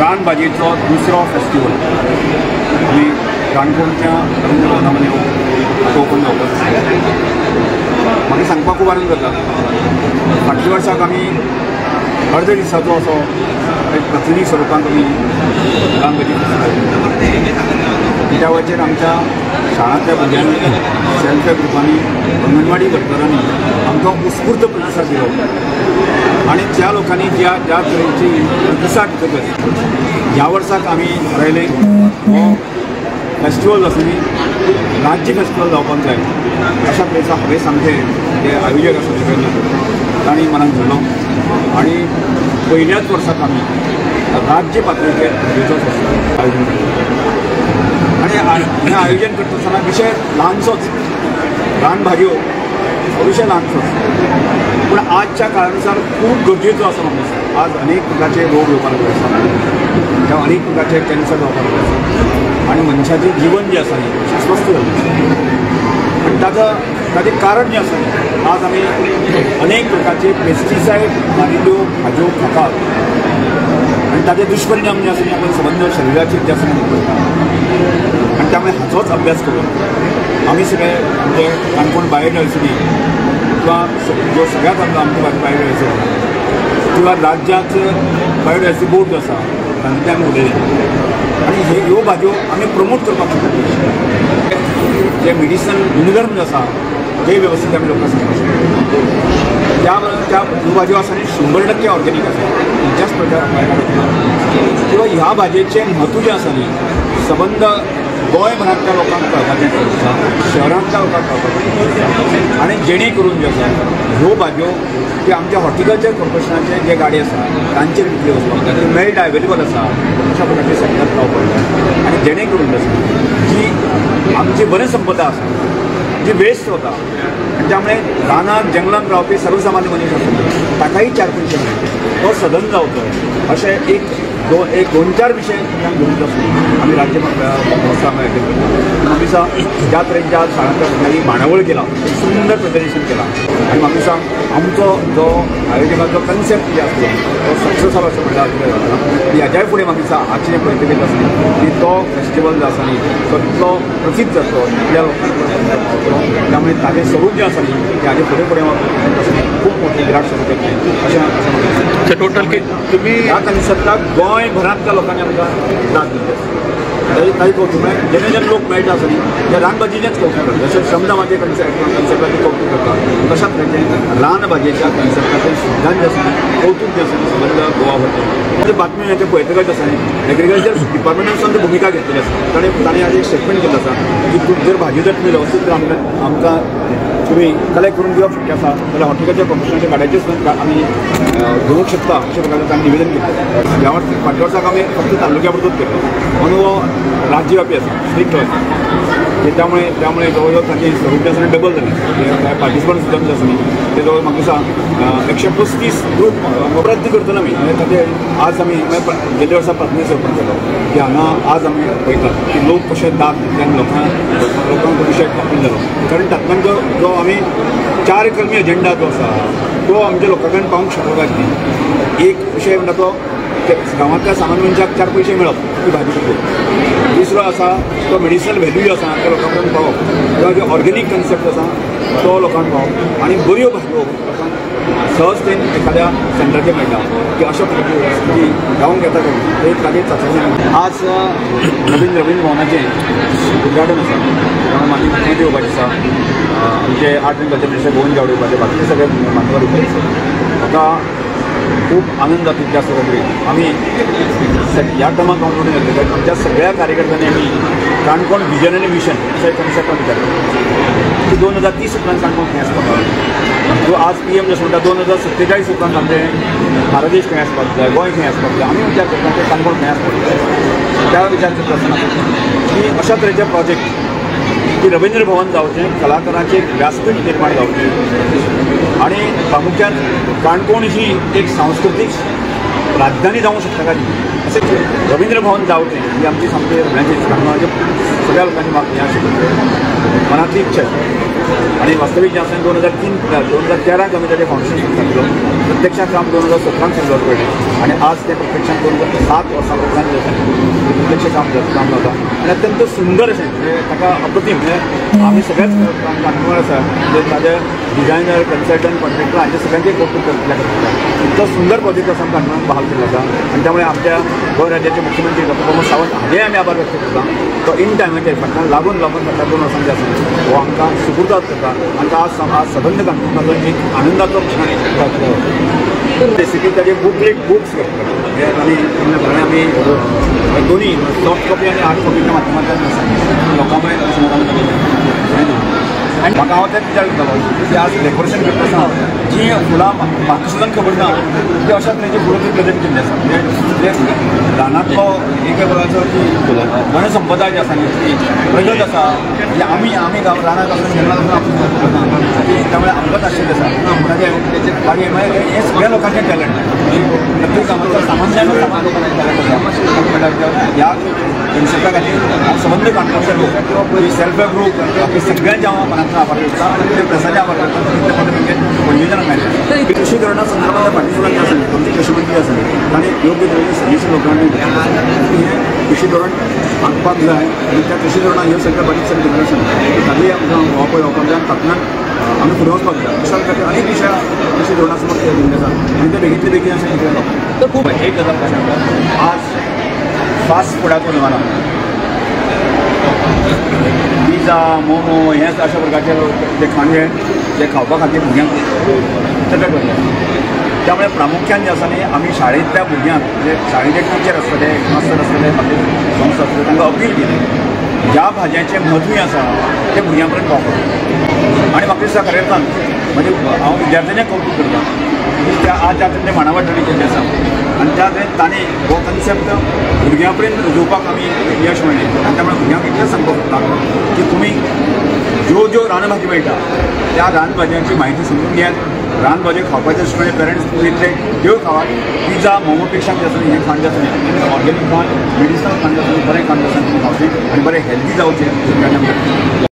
रानभाजयेचो दुसरो फेस्टिवल आमी काणकोणच्या रवींद्र भवनामध्ये आतां ओपन जावपाक आसा. म्हाका सांगपाक खूब आनंद जाता. फाटल्या वर्साक आमी अर्दे दिसाचो असो एक प्रतिनिधी स्वरुपांत आमी रानभाजी फेस्टिवल त्या वेळाचेर आमच्या शाळांतल्या भुरग्यांनी, सेल्फ हेल्प ग्रुपांनी, अंगणवाडी वर्करांनी आमकां उत्स्फूर्त प्रतिसाद दिलो आनी ज्या लोकांनी ज्या ज्या तरेची प्रतिसाद दितकच ह्या वर्साक आमी थारायलें हो फेस्टिवल आसा न्ही राज्य फेस्टिवल जावपाक जाय अशा तरेचो हांवें सामकें जे आयोजक आसा सगळे तांणी मनाक धरलो आनी पयल्याच वर्साक आमी राज्य पातळीचेर भाजयेचो फेस्टिवल आयोजन केलें. आनी हें आयोजन करता आसतना विशय ल्हानसोच, रानभाजयो हो विशय ल्हानसोच, पूण आजच्या काळानुसार खूब गरजेचो आसा म्हाका दिसता. आज अनेक प्रकारचे रोग येवपाक लागले आसा, किंवा अनेक प्रकारचे कॅन्सर जावपाक लागले आसा आनी मनशाचें जीवन जें आसा न्ही अस्वस्थ जालें आसा. आनी ताचें कारण जें आसा न्ही, आज आमी अनेक प्रकारचे पेस्टिसायड मारिल्ल्यो भाजयो खातात आनी ताचे दुश्परिणाम जे आसा न्ही आपण संबंद शरिराचेर जे आसा न्ही पडटा. आनी त्यामुळे हाचोच अभ्यास करून आमी सगळे आमचे काणकोण बायोडायवर्सिटी किंवा जो सगळ्यात आमची बायोडायवर्सिटी किंवा राज्याचे बायोडायवर्सिटी बोर्ड जो आसा तांचे आमी उलयले आनी ह्यो भाजयो आमी प्रमोट करपाक शकता. जे मेडिसिनल गुणधर्म जे आसा ते वेवस्थीत आमी लोकांक सांगपाक शकता. त्या त्या ह्यो भाजयो आसा न्ही 100% ऑर्गेनीक आसा, खंयच्याच प्रकार किंवा ह्या भाजयेचें म्हत्व जें आसा न्ही सबंद गोंयभरांतल्या लोकांक कळपाचें आसा, शहरांतल्या लोकांक कळपाचें आनी जेणे करून जे आसा ह्यो भाजयो की आमच्या हॉर्टिकल्चर कॉर्पोरेशनाचे जे गाडी आसा तांचेर विकले वचपाक जाय, मेळटा अवेलेबल आसा अशा प्रकारचे सेंटर लावपाक जाय आनी जेणे करून जे आसा जी आमची वनसंपदा आसा जी वेस्ट वता आनी त्यामुळे रानांत जंगलांत रावपी सर्वसामान्य मनीस आसा ताकाय 4 पयशे मेळटा, तो सदन जावचो अशें एक दोन चार विशय घेवन आसलो आमी राज्य महोत्सव आयोजन करता. म्हाका दिसता ज्या तरेन ज्या शाळांतल्या भुरग्यांनी मांडावळ केला, एक सुंदर प्रेझेंटेशन केला आनी म्हाका दिसता आमचो जो आयोजकाचो कन्सेप्ट जे आसलो तो सक्सेस जालो अशें म्हणल्यार ह्याच्याय फुडें म्हाका दिसता आजचें पळयतकीच आसलें की तो फेस्टिवल जो आसा न्ही तो इतलो प्रसिद्ध जातलो, इतल्या लोकांक पावतलो, त्यामुळे ताजें स्वरूप जें आसा न्ही तें हाजे फुडें फुडें खूब मोठें विराट स्वरूप येतलें अशें अशें म्हाका दिसता. टोटल तुमी ह्या कन्सेप्टाक गोंयभरांतल्या लोकांनी आमकां दाद दिल्ली आसा. ताजें कौतूक म्हळ्यार जेन्ना जेन्ना लोक मेळटा आसा न्ही ते रानभाजयेचेंच कौतूक करता, जशें श्रमदामाचे कन्सेप्टाचें कौतूक करता तशाच तरेचें रानभाजयेच्या कन्सेप्टाचें सुद्दां जें आसा न्ही कौतूक जें आसा न्ही सबंद गोवा भरता. बातमी हें पळयतकच आसा न्ही एग्रीकल्चर डिपार्टमेंटान सुद्दां भुमिका घेतलेली आसा. ताणें आज एक स्टेटमेंट केल्लो आसा की जर भाजी जर तुमी वेवस्थीत आमकां तुमी कलेक्ट करून दिवप शक्य आसा जाल्यार हॉर्टिकल्चर कॉर्पोरेशनाच्या गाड्याचेर सुद्दां आमी घेवंक शकता अशा प्रकारे तांणी निवेदन केलें. ह्या वर्सा फाटल्या वर्साक आमी फक्त तालुक्या पुरतोच केलो, म्हणून हो राज्यव्यापी आसा, स्ट्रिक्ट आसा, त्यामुळे त्यामुळे जवळ जवळ तांचे स्वरूप जे आसा डबल जालें. पार्टिसिपंट सुद्दां जे आसा न्ही ते जवळ म्हाका दिसता 135 ग्रूप प्रयत्न करतलो आमी. ताचे आज आमी गेल्या वर्सा प्राथमीक स्वरूपान केलो की हांगा आज आमी पळयतात की लोक कशे दाद दितले आनी लोकांक तो विशय अपील जालो, कारण तातूंतल्यान जो जो आमी 4 कलमी एजेंडा जो आसा तो आमच्या लोकां कडेन पावूंक शकलो काय न्ही. एक विशय म्हणटा तो गांवांतल्या सामान्य मनशाक 4 पयशे मेळप ती भाजी पिकली, दुसरो आसा तो मेडिसिनल व्हॅल्यू आसा त्या लोकां पर्यंत पावप, किंवा जो ऑर्गेनीक कन्सेप्ट आसा तो लोकांक पावप आनी बऱ्यो भाजयो लोकांक सहजतेन एखाद्या सेंटराचेर मेळटा की अशा प्रकारची स्थिती जावंक येता काय ते ताजेर चांचणी. आज नवीन रवींद्र भवनाचें उद्घाटन आसा, त्यामुळे मागीर मुख्यमंत्री येवपाचे आसा, आमचे art and culture minister Govind Gawde येवपाचे, बाकीचे सगळे मान्यवर येवपाचे आसा. म्हाका खूब आनंद जाता तितले आसता तरी आमी ह्या टर्माक हांव निवडून येतले कारण आमच्या सगळ्या कार्यकर्त्यांनी आमी काणकोण विजन आनी मिशन असो एक कन्सेप्ट आमी विचार केलो की 2030 उपरांत काणकोण खंय आसपाक जाय. जो आज पी एम जसो म्हणटा 2047 उपरांत आमचें भारत देश खंय आसपाक जाय, गोंय खंय आसपाक जाय, आमी विचार करता की काणकोण खंय आसपाक जाय. त्या विचार करता आसतना की अशा तरेचे प्रोजेक्ट की रवींद्र भवन जावचें, कलाकारांचें एक व्यासपीठ निर्माण जावचें आनी प्रामुख्यान काणकोण ही एक सांस्कृतीक राजधानी जावंक शकता काय अशें रवींद्र भवन जावचें ही आमची सामकी सगळ्यांची सगळ्या लोकांची मागणी आशिल्ली मनातली इच्छा आनी वास्तवीक जें आसा 2003 2013 आमी ताजें फावंडेशन घातलो, प्रत्यक्षात काम 2017 सुरवात पडलें आनी आज तें प्रत्यक्षात 2007 वर्सां उपरांत जें आसा प्रत्यक्ष काम जाता आनी अत्यंत सुंदर अशें म्हणजे ताका अप्रतीम म्हणजे आमी सगळ्याच काणकोण आसा म्हणजे ताजे डिझायनर कन्सल्टंट कॉन्ट्रॅक्टर हांचे सगळ्यांचे कौतुक करतले. इतलो सुंदर प्रोजेक्ट आसा काणकोणांत बहाल केल्लो आसा आनी त्यामुळे आमच्या गोंय राज्याचे मुख्यमंत्री डॉक्टर प्रमोद सावंत हाजेय आमी आभार व्यक्त करता. तो इन टायमाचेर फाटल्यान लागून लागून फाटल्या 2 वर्सांचे आसा हो आमकां सुपुर्दाद करता आनी आज सबंद काणकोणाचो एक आनंदाचो क्षण. बेसिकली ताजे बुकलेट बुक्स करता म्हणजे आनी आमी दोन्ही सॉफ्ट कॉपी आनी हार्ड कॉपीच्या माध्यमांतल्यान लोकां मेरेन आनी म्हाका हांव तेच विचार करतालो की आज डेकोरेशन करता आसतना जी फुलां म्हाका सुद्दां खबर ना ती अशा तरेची फुलां ती प्रेजेंट केल्ली आसा म्हणजे रानांतलो एक प्रकारचो की वनसंपदा जी आसा ती प्रगत आसा म्हणजे आमी आमी रानांत आसून जंगलात आसून आमकां खबर ना ती त्यामुळे आमकांच आशिल्लें आसा ताजें मागीर मागीर हें सगळ्या लोकांचें टॅलंट प्रत्येक सामान्य सामान्य सामान्य लोकांचें टॅलंट आसा. म्हणल्यार ह्या कन्सेप्टा खातीर हांव सबंद काणकोणचे लोक सेल्फ हेल्प ग्रूप बाकी सगळ्यांचे हांव मनांतल्यान आभार करता आनी ते प्रेसाचे आभार करता. तितले मोठे म्हणजे नियोजन मेळ्ळें. कृषी धोरणा संदर्भात फाटली सुद्दां जें आसा आमचे कृषी मंत्री आसा तांणी योग्य तरेचे सजेशन लोकांनी हें कृषी धोरण आंखपाक जाय आनी त्या कृषी धोरणाक ह्यो सगळ्यो बारीक सारीक गजाली आसा ताजूय आमकां वापर येवपाक जाय आनी तातूंतल्यान आमी फुडें वचपाक जाय. अशा प्रकारचे अनेक विशय कृषी धोरणा समोर दिल्ले आसा आनी ते बेगीतले बेगीन अशें कितें तर खूब एक गजाल कशें आसा आज फास्ट फुडाचो जमाना, पिझ्झा मोमो हे अशा प्रकारचे जे खाण जे खावपा खातीर भुरग्यांक चटक लागल्या. त्यामुळे प्रामुख्यान जे आसा न्ही आमी शाळेंतल्या भुरग्यांक म्हणजे शाळेचे टिचर आसतले मास्तर आसतले बाकी संस्था आसतले तांकां अपील केली ज्या भाजयांचें म्हत्वूय आसा तें भुरग्यां पर्यंत पावपाक. आनी म्हाका दिसता खरें म्हणजे हांव विद्यार्थ्यांचें कौतूक करता की त्या आज ज्या तरेन माणावाटणी केल्ली आसा आनी त्या तरेन तांणी हो कन्सेप्ट भुरग्यां पर्यंत रुजोवपाक आमी यश मेळ्ळें. आनी त्यामुळे भुरग्यांक इतलें सांगपाक सोदता की तुमी ज्यो ज्यो रानभाजी मेळटा त्या रानभाजयांची म्हायती समजून घेयात. रानभाज्यो खावपाचे दृश्टीकोणे पेरंट्स इतले त्यो खावात. पिझ्झा मोमोपेक्षा जें आसा हें खाण जें आसा न्ही ऑर्गेनीक खाण मेडिसिनल खाण जें आसा बरें खाण जें आसा खावचें आनी बरें हेल्दी जावचें.